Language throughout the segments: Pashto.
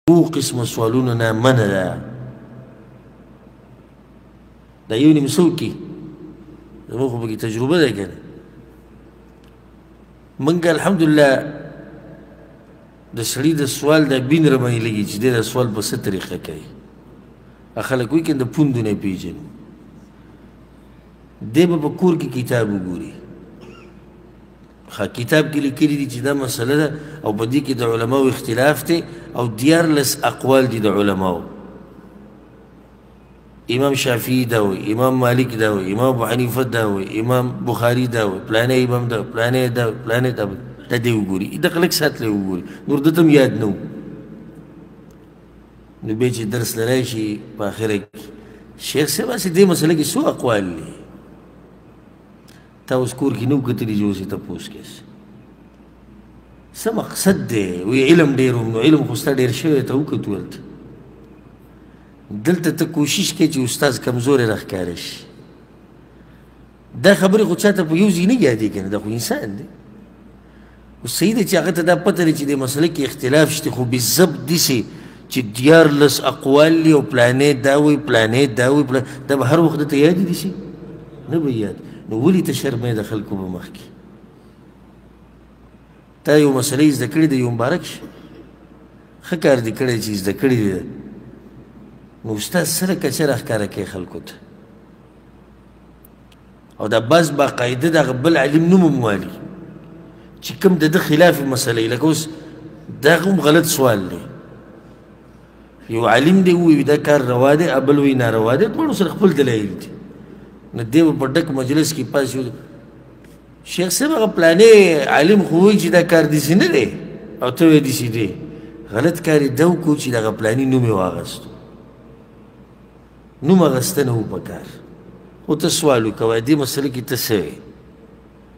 دوو قسمه سوالونو نه منع ده. دا یو نیم څه وکړي؟ زموږ خو پکې تجربه ده که نه. موږ الحمدلله د سړي د سوال دا بین را باندې لګي چې دی دا سوال په څه طریقه کوي. خلک وایي که د پوندو نه پېژنو. دی به په کور کې کتاب وګوري، ښه کتاب کې لیکلي دي چې دا مسله ده او په دې کې د علماو اختلاف دی او 13 اقوال دي د علماو. امام شافعي دا وایي، امام مالک دا وایي، امام ابو حنیفه دا وایي، امام بخاري دا وایي، پلانی امام دا وایي، پلانی دا وایي، پلانی دا وایي. دا دی وګوري، دغه لږ ساعت له وګوري، نور ده ته هم یاد نه و. نو بیا چې درس له راشي په اخره کې شیخ صاحب هسې دې مسله کې څو اقوال دي، تا اوس کور کې نه وو کتلي چې اوس یې تپوس کوې. څه مقصد دی؟ وایي علم ډېر وم، نو علم خو ستا ډېر شوی، ته وکتو هلته. دلته ته کوشش کوې چې استاد کمزوری راښکاره شي. دا خبرې خو چا ته په یو ځای نه یادېږي که نه، دا خو انسان دی. اوس صحیح ده چې هغه ته دا پته ده چې دې مسله کې اختلاف شته، خو بالضبط داسې چې 13 اقوال دي او پلانی دا وایي، پلانی دا وایي، دا به هر وخت ده ته یاد دي شي؟ نه به یاد. نو ولې ته شرمې د خلکو په مخ کې؟ تا یو مسله یې زده کړې ده، یو مبارک شي، ښه کار دې کړی چې زده کړې دي ده. نو استاد سره کچه راښکاره کوي خلکو ته. او دا بعض باقاعده د هغه بل عالم نوم هم والي چې کوم د ده خلاف مسله یې، لکه اوس دا هم غلط سوال دی. یو عالم دی ووایي دا کار روا دی، بل وایي ناروا دی، دواړو سره خپل دلایل دي. نو دی به په ډک مجلس کې پاس یو شیخ صاحب هغه پلانی عالم خو وایي چې دا کار داسې نه دی او ته وایې داسې دی، غلط کار یې دا وکړو چې دغه پلاني نوم یې واخیستو. نوم اخیستنه و په کار، خو ته سوال وکړه وایه دې مسله کې ته څه وایې،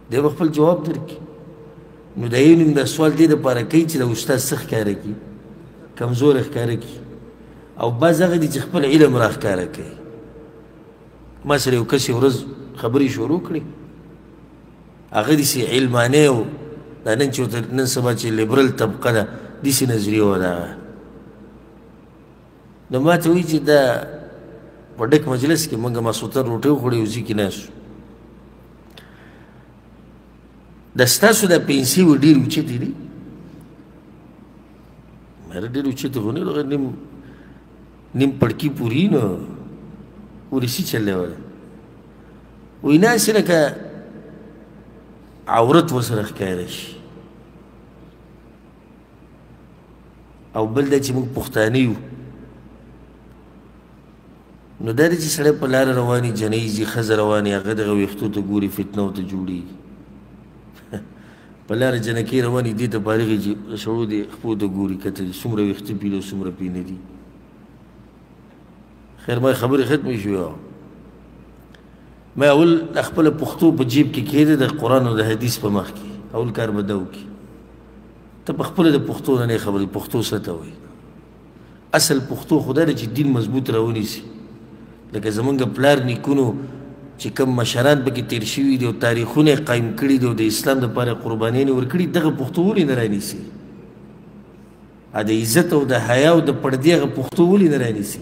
دی به خپل جواب درکړي. نو دا یو نیم دا سوال دې دپاره کوي چې د استاد څه ښکاره کړي، کمزوری ښکاره کړي. او بعض هغه دي چې خپل علم راښکاره کوي. ما سره یو کس یو ورځ خبرې شروع کړې، هغه داسې علماني و، دا نن چې ورته نن سبا چې لیبرل طبقه ده داسې نظریه وه د هغه. نو ما ته وایي چې دا په ډک مجلس کې موږ ماسخوتن روټۍ وخوړې یو ځای کې ناست وو، دا ستاسو دا پنسې و ډېرې اوچتې دي. مې ډېرې اوچتې خو نه دي، نیم پړکي پورې نو ورسي چلی وه. وایي نه هسې لکه عورت ورسره ښکاره شي. او بل دا چې موږ پښتانه یو، نو دا دی چې سړی په لاره رواني، جنۍ ځي، ښځه رواني، هغه دغه ویښتو ته ګوري، فتنه ورته جوړېږي. په لاره جنکۍ رواني، دې ته فارغې چې سړو دې خپو ته ګوري، کتل څومره ویښته پي دي او څومره پي نه دي. خیر ما خبرې ختمې شوې. ما اول خپله پښتو په جیب کې کېده د قرآن او د حدیث په مخ کې، اول کار به دا وکړي. ته په خپله د پښتو نه نه خبرې، پښتو څه ته وایي؟ اصل پښتو خو دا ده چې دین مضبوط راونیسي. لکه زمونږ پلار نیکونو چې کوم مشران پکې تېر شوي دي او تاریخونه یې قایم کړي دي او د اسلام دپاره قربانیانې ورکړي، دغه پښتو ولې نه رانیسي؟ د عزت او د حیا او د پردې هغه پښتو ولې نه رانیسي؟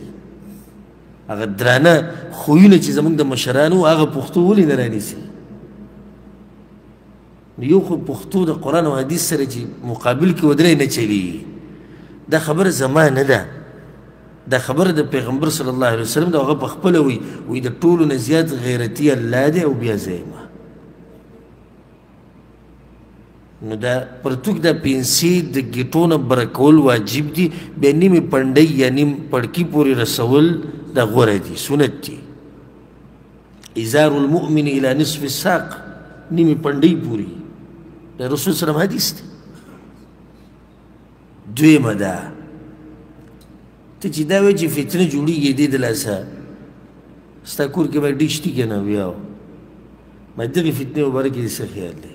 هغه درانه خویونه چې زمونږ د مشرانو هغه پښتو ولې نه رانیسي؟ نو یو خو پښتو د قرآن او حدیث سره چې مقابل کې ودرې نه چلیږي. دا خبره زما نه ده، دا خبره د پیغمبر صلی الله علیه وسلم ده. هغه په خپله وایي، وایي د ټولو نه زیات غیرتي الله دی او بیا زه یم. نو دا پرتوک دا پنسې د ګیټو نه بره کول واجب دي، بیا نیمې پنډۍ یا نیم پړکي پورې رسول دا غوره دي، سنت دي. ازار المؤمن الى نصف الساق، نیمې پنډۍ پورې، د رسول صلی الله علیه وسلم حدیث دی. دویمه ده ته چې دا وایې چې فتنه جوړېږي دې د لاسه، ستا کور کې به ډیش دي که نه؟ بیا ما دغې فتنې مبارکې دې څه خیال دی؟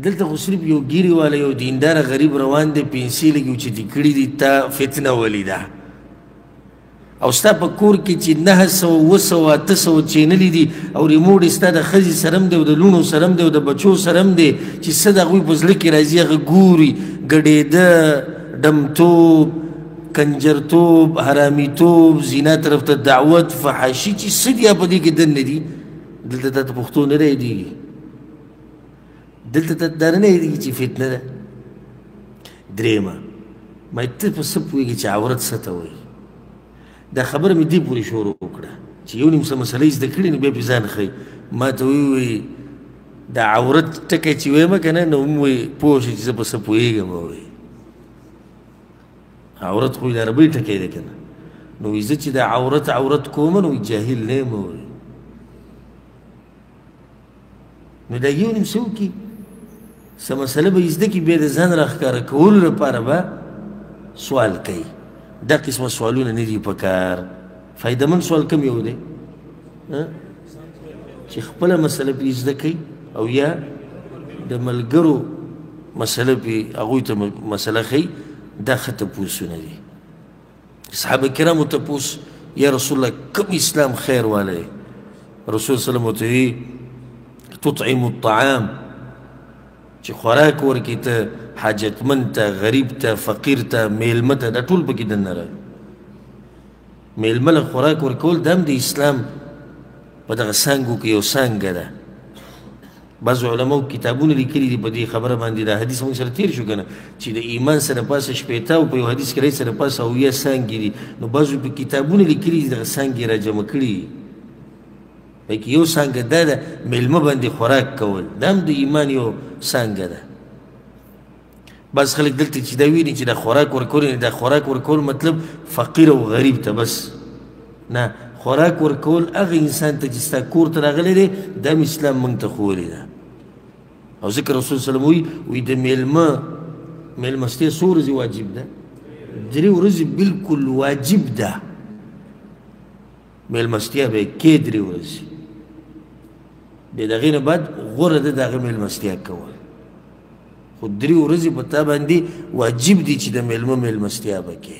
دلته خو صرف یو ګیري والا یو دینداره غریب روان دی، پنسې لږې اوچتې کړي دي، تا فتنه ولیده. او ستا په کور کې چې 900 700 800 چینلې دي او ریموټ یې ستا د ښځې سره هم دی او د لوڼو سره هم دی او د بچو سره هم دی، چې څه د هغوی په زړه کې راځي هغه ګوري، ګډېده، ډمتوب، کنجرتوب، حرامیتوب، زنا طرف ته دعوت، فحاشي چې څه دي په دې کې دننه دي. دلته تا ته پښتو نه رایادېږي، دلته ته دا نه یادېږي چې فتنه ده. درېیمه، ما ته په څه پوهېږي چې عورت څه ته وایي؟ دا خبره مې دې پورې شروع وکړه چې یو نیم څه مسله یې زده کړې نو بیا پرې ځان ښیي. ما ته ووایي دا عورت ټکی چې وایم که نه نو هم وایي پوه شي چې زه په څه پوهېږم. وایي عورت خو یې د عربۍ ټکی دی که نه، نو وایي زه چې دا عورت عورت کوم نو وایي جاهل نه یم. وایي نو دا یو نیم څه وکړي، څه مسله به یې زده کړي، بیا د ځان راښکاره کولو لپاره به سوال کوي. دا قسمه سوالونه نه دي پکار. فایدهمند سوال کوم یو دی چې خپله مسله پرې زده کوي او یا د ملګرو مسله پرې هغوی ته مسله ښیي، دا ښه تپوسونه دي. صحابه کرامو تپوس، یا رسول الله کوم اسلام خیر والی دی؟ رسول صلی الله علیه وسلم ورته ویلي تطعم الطعام، چې خوراک ورکړې ته حاجتمند ته، غریب ته، فقیر ته، میلمه ته، دا ټول پکې دننه راغلي. میلمه له خوراک ورکول دا هم د اسلام په دغه څانګو کې یو څانګه ده. بعضو علماو کتابونه لیکلي دي په دې خبره باندې، دا حدیث موږ سره تېر شو که نه چې د ایمان سره پاسه شپېته او په یو حدیث کې راځي سره پاسه اویا څانګې دي، نو بعضو په کتابونه لیکلي دي دغه څانګې راجمع کړي دي. پکې یو څانګه دا ده میلمه باندې خوراک کول، دا هم د ایمان یو څانګه ده. بعض خلک دلته چې دا ویني چې دا خوراک ورکول، دا خوراک ورکول مطلب فقیر او غریب ته بس نه، خوراک ورکول هغه انسان ته چې ستا کور ته راغلی دی، دا هم اسلام موږ ته ښوولې ده. او ځکه رسول صلی الله علیه وسلم وایي د میلمه میلمستیا څو ورځې واجب ده؟ درې ورځې بالکل واجب ده. میلمستیا به یې کې درې ورځې، بیا د هغې نه بعد غوره ده د هغه میلمستیا کول، خو درې ورځې په تا باندې واجب دي چې د میلمه میلمستیا به کې.